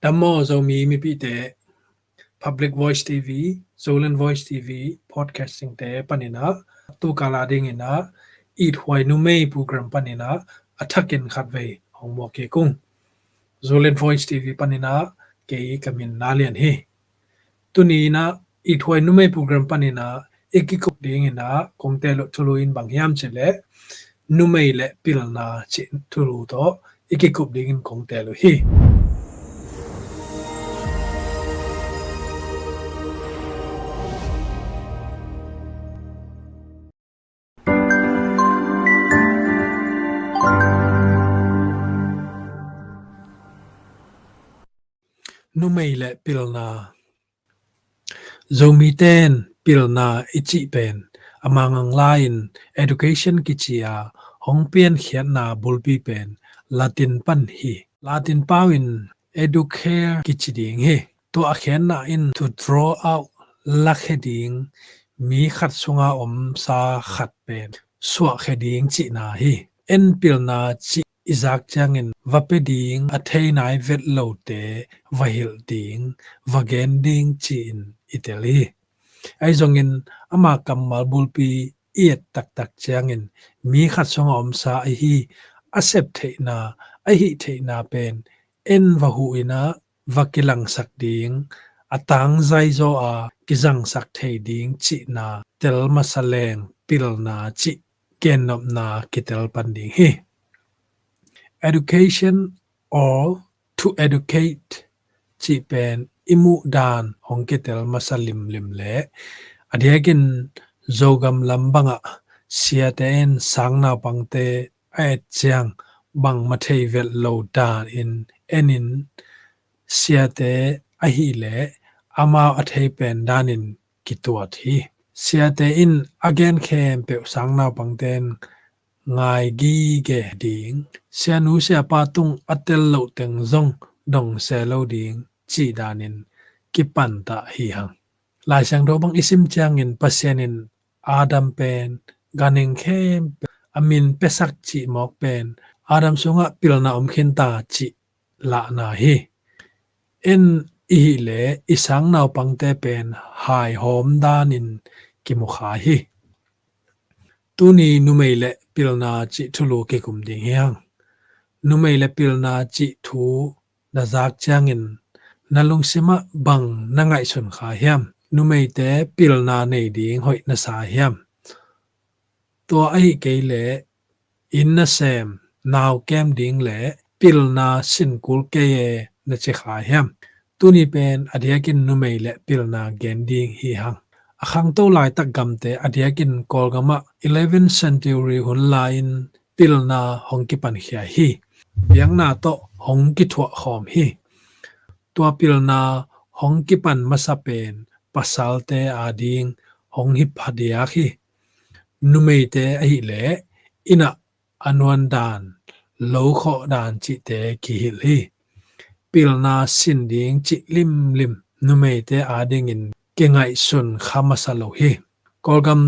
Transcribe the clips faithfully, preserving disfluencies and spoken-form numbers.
Dam maw Zomi mipihte, Public Voice T V, Zoland Voice T V, podcasting te panin ah, tu kal a dingin ah, Ithuai Numei program panin ah, a thakin khatvei hong muak kik ung. Zoland Voice T V panin ah, kei ka min Na Lian hi. Tuni in ah, Ithuai Numei program panin ah, i kikup dingin ah, kong teel uh thulu in bang hiam cih leh, numei le pilna cih thulu tawh i kikup dingin kong teel uh hi. Numei le pilna. Zomite in pilna i cih pen, a mangang lai-in education kici a, hong piankhiatna bulpi pen Latin pan hi. Latin pau in educare kici ding hi. Tua a khiatna in to draw out, lakhia ding, mi khat sunga omsa khat pen suahkhia ding cihna hi. En pilna cih i zak ciangin va pia ding, a thei nai vet lote va hilh ding, va gen ding ci-in i tel hi. Ahi zongin ama kammal bulpi i et taktak ciangin mi khat sunga omsa ahi a sep theihna, a hih theihna pen en va huh in ah va kilangsak ding, a tangzai zaw a kizangsak thei ding cihna tel masa leng pilna cih gennopna kitel pan ding hi. Education or to educate cih pen i muh dan hong kitel masa limlim leh a diakin Zogam lam bangah siate in sang naupangte a et ciang bangmah thei vet lo dan in en in siate ahih leh amau a thei pen danin kituat hi. Siate in a gen khempeuh sang naupangte in ngai gige ding, sianu siapa tung a tel loh teng zong dong se lo ding cih danin kipantah hi hang. Lai Siangtho bang i sim ciangin Pasian in Adam pen ganhing khempeuh a min piasak cih mawk pen Adam sungah pilna om khinta cih lahna hi. En i hih leh i sang naupangte pen haihawm danin kimukhai hi. Tuni numei le pilna cih thulu kikum ding hi hang. Numei le pilna cih thu na zak ciangin na lungsimah bang na ngaihsun kha hiam? Numeite pilna nei ding hoih na sa hiam? Tua ahi kei leh inn na sem, nau kem ding le pilna sin kul kei e na ci kha hiam? Tuni pen a diakin numei le pilna gen ding hi hang. A khangto laitak gamte a diakin Kawlgamah eleventh century hun lai-in pilna hong kipankhia hi. Biakna tawh hong kithuah khawm hi. Tua pilna hong kipan masa pen pasalte ading hong hi phadiak hi. Numeite ahih leh inn ah a nuan dan, lo khawh dan cihte kihilh hi. Pilna sin ding cih limlim numeite adingin kingaihsun kha masa lo hi. Kawlgam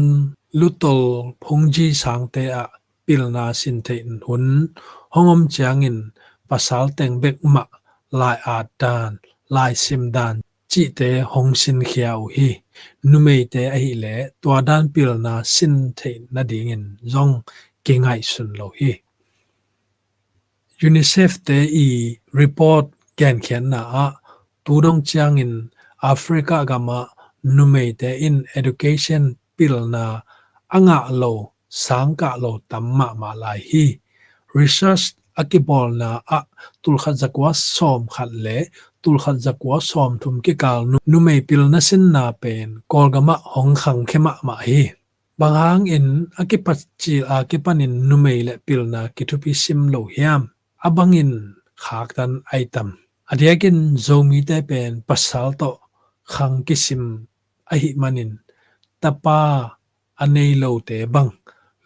lutol phungji sangte ah pilna sin theih hun hong om ciangin pasal teng bek mah lai at dan, lai sim dan cihte hong sinkhia uh hi. Numeite ahih leh tua dan pilna sin theih nadingin zong kingaihsun lo hi. UNICEF te i report genkhiatna ah tu dong ciangin Africa gamah numeite in education pilna a ngah lo, sangkah lo tam mahmah lai hi. Research a kibawlna ah tulkhat zakua sawmkhat le tulkhat zakua sawmthum kikal nu-, numei pilna sinna pen Kawlgamah hong khangkhia mahmah hi. Bang hangin a kipacil a kipanin numei le pilna kithupi sim lo hiam? A bangin khaktan ai tam. A diakin Zomite pen pasal tawh khang kisim ahih manin tapa a nei lote bang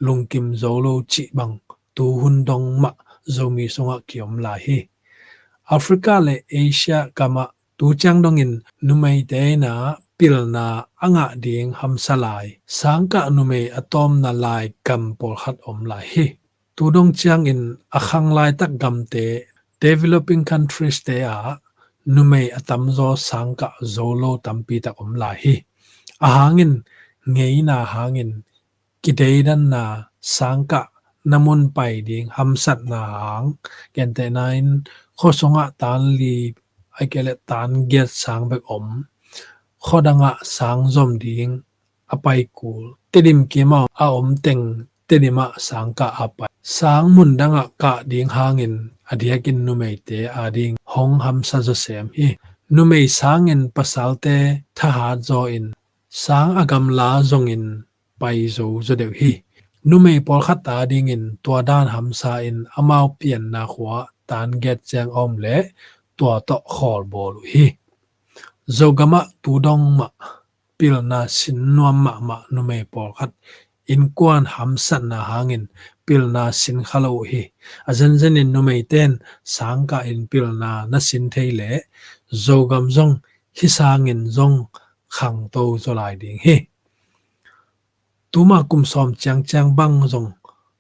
lungkim zo lo cih bang tu hun dong mah Zomi sungah kiom lai hi. Africa le Asia gamah tu ciang dongin numeite in ah pilna a ngah ding hamsa lai, sangkah numei a tawmna lai gam pawlkhat om lai hi. Tu dong ciangin a khang laitak gamte, developing countries te ah numei a tamzaw sangkah zo lo tampi tak om lai hi. Ahangin ngeina hangin kideidanna, sangkah na mun pai ding hamsatna hang, gentehna in khuasungah tan li, ahih kei leh tan giat sang bek om, khuadangah sang zom ding a pai kul, Tedim kimah a om teng Tedimah sangkah a pai, sang mun dangah kah ding hangin a diakin numeite ading hong hamsa zawsem hi. Numei sangin pasalte thahat zaw in sang a gamla zongin pai zo zaw deuh hi. Numei pawlkhat adingin tua dan hamsa in amau pianna khua tan giat ciang a om leh tua tawh khawl bawl uh hi. Zogamah tu dong mah pilna sin nuam mahmah numei pawlkhat innkuan hamsatna hangin pilna sin kha lo uh hi. A zenzenin numeite in sangkah in pilna na sin thei leh Zogam zong hih sangin zong khangto zaw lai ding hi. Tuma kum sawm ciangciang bang zong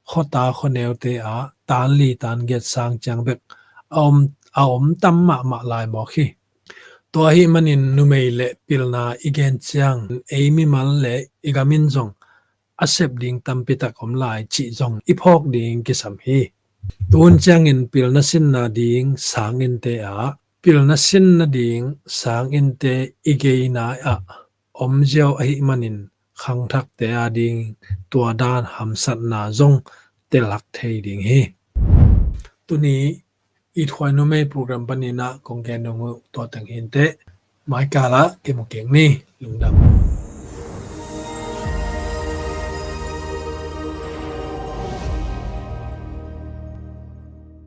khuata khuaneute ah tan li tan giat sang ciang bek a om, a om tam mahmah lai mawk hi. Tua ahih manin numei le pilna i gen ciang ei mimal le i gam in zong a sep ding tampi tak om lai cih zong i phawk ding kisam hi. Tun ciangin pilna sinna ding sanginnte ah pilna sinna ding sanginnte i geina ah om ziau ahih manin khangthakte ading tua dan hamsatna zong telhak thei ding hi. Tuni i thuai numei program paninah kong gen dong uh tua teng hinteh. Maikalah kimu kik ni. Lungdam.